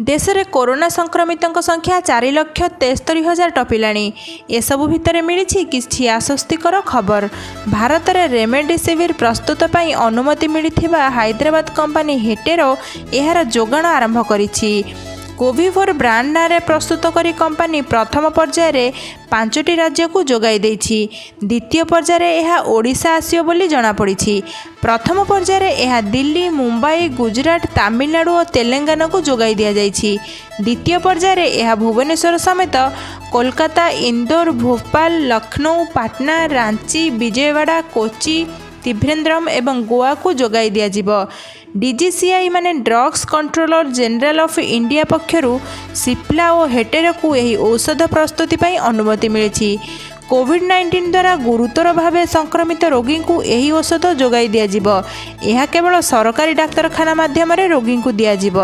ଦେଶରେ କରୋନା ସଂକ୍ରମିତଙ୍କ ସଂଖ୍ୟା 4,73,000 ଟପିଲାଣି। ଏସବୁ ଭିତରେ ମିଳିଛି କିଛି ଆଶ୍ୱସ୍ତିକର ଖବର। ଭାରତରେ ରେମଡେସିଭିର ପ୍ରସ୍ତୁତ ପାଇଁ ଅନୁମତି ମିଳିଥିବା ହାଇଦ୍ରାବାଦ କମ୍ପାନୀ ହେଟେରୋ ଏହାର ଯୋଗାଣ ଆରମ୍ଭ କରିଛି। କୋଭିଫୋର ବ୍ରାଣ୍ଡ ନାଁରେ ପ୍ରସ୍ତୁତ କରି କମ୍ପାନୀ ପ୍ରଥମ ପର୍ଯ୍ୟାୟରେ ପାଞ୍ଚଟି ରାଜ୍ୟକୁ ଯୋଗାଇ ଦେଇଛି। ଦ୍ୱିତୀୟ ପର୍ଯ୍ୟାୟରେ ଏହା ଓଡ଼ିଶା ଆସିବ ବୋଲି ଜଣାପଡ଼ିଛି। ପ୍ରଥମ ପର୍ଯ୍ୟାୟରେ ଏହା ଦିଲ୍ଲୀ, ମୁମ୍ବାଇ, ଗୁଜୁରାଟ, ତାମିଲନାଡୁ ଓ ତେଲେଙ୍ଗାନାକୁ ଯୋଗାଇ ଦିଆଯାଇଛି। ଦ୍ୱିତୀୟ ପର୍ଯ୍ୟାୟରେ ଏହା ଭୁବନେଶ୍ୱର ସମେତ କୋଲକାତା, ଇନ୍ଦୋର, ଭୋପାଳ, ଲକ୍ଷ୍ନୌ, ପାଟନା, ରାଞ୍ଚି, ବିଜୟୱାଡ଼ା, କୋଚି, ତ୍ରିଭେନ୍ଦ୍ରମ ଏବଂ ଗୋଆକୁ ଯୋଗାଇ ଦିଆଯିବ। ଡିଜିସିଆଇ ମାନେ drugs controller general of India ପକ୍ଷରୁ ସିପ୍ଲା ଓ ହେଟେରୋକୁ ଏହି ଔଷଧ ପ୍ରସ୍ତୁତି ପାଇଁ ଅନୁମତି ମିଳିଛି। କୋଭିଡ୍-19 ଦ୍ୱାରା ଗୁରୁତର ଭାବେ ସଂକ୍ରମିତ ରୋଗୀଙ୍କୁ ଏହି ଔଷଧ ଯୋଗାଇ ଦିଆଯିବ। ଏହା କେବଳ ସରକାରୀ ଡାକ୍ତରଖାନା ମାଧ୍ୟମରେ ରୋଗୀଙ୍କୁ ଦିଆଯିବ।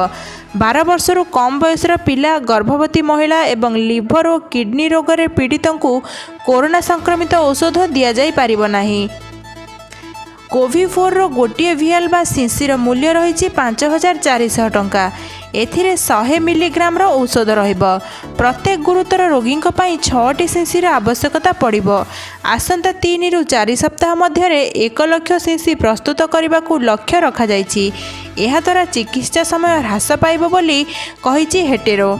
12 ବର୍ଷରୁ କମ୍ ବୟସର ପିଲା, ଗର୍ଭବତୀ ମହିଳା ଏବଂ ଲିଭର ଓ କିଡନୀ ରୋଗରେ ପୀଡ଼ିତଙ୍କୁ କରୋନା ସଂକ୍ରମିତ ଔଷଧ ଦିଆଯାଇପାରିବ ନାହିଁ। କୋଭିଫୋରର ଗୋଟିଏ ଭିଆଲ ବା ଶିଶିର ମୂଲ୍ୟ ରହିଛି 5400 ଟଙ୍କା। ଏଥିରେ 100 ମିଲିଗ୍ରାମର ଔଷଧ ରହିବ। ପ୍ରତ୍ୟେକ ଗୁରୁତର ରୋଗୀଙ୍କ ପାଇଁ ଛଅଟି ଶିଶିର ଆବଶ୍ୟକତା ପଡ଼ିବ। ଆସନ୍ତା 3ରୁ 4 ସପ୍ତାହ ମଧ୍ୟରେ 1 ଲକ୍ଷ ଶିଶି ପ୍ରସ୍ତୁତ କରିବାକୁ ଲକ୍ଷ୍ୟ ରଖାଯାଇଛି। ଏହାଦ୍ୱାରା ଚିକିତ୍ସା ସମୟ ହ୍ରାସ ପାଇବ ବୋଲି କହିଛି ହେଟେରୋ।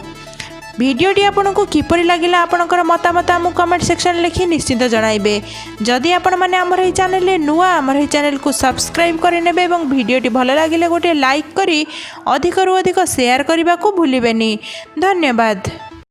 ଭିଡ଼ିଓଟି ଆପଣଙ୍କୁ କିପରି ଲାଗିଲା, ଆପଣଙ୍କର ମତାମତ ଆମକୁ କମେଣ୍ଟ ସେକ୍ସନରେ ଲେଖି ନିଶ୍ଚିତ ଜଣାଇବେ। ଯଦି ଆପଣମାନେ ଆମର ଏହି ଚ୍ୟାନେଲରେ ନୂଆ, ଆମର ଏହି ଚ୍ୟାନେଲକୁ ସବସ୍କ୍ରାଇବ୍ କରିନେବେ ଏବଂ ଭିଡ଼ିଓଟି ଭଲ ଲାଗିଲେ ଗୋଟିଏ ଲାଇକ୍ କରି ଅଧିକରୁ ଅଧିକ ସେୟାର କରିବାକୁ ଭୁଲିବେନି। ଧନ୍ୟବାଦ।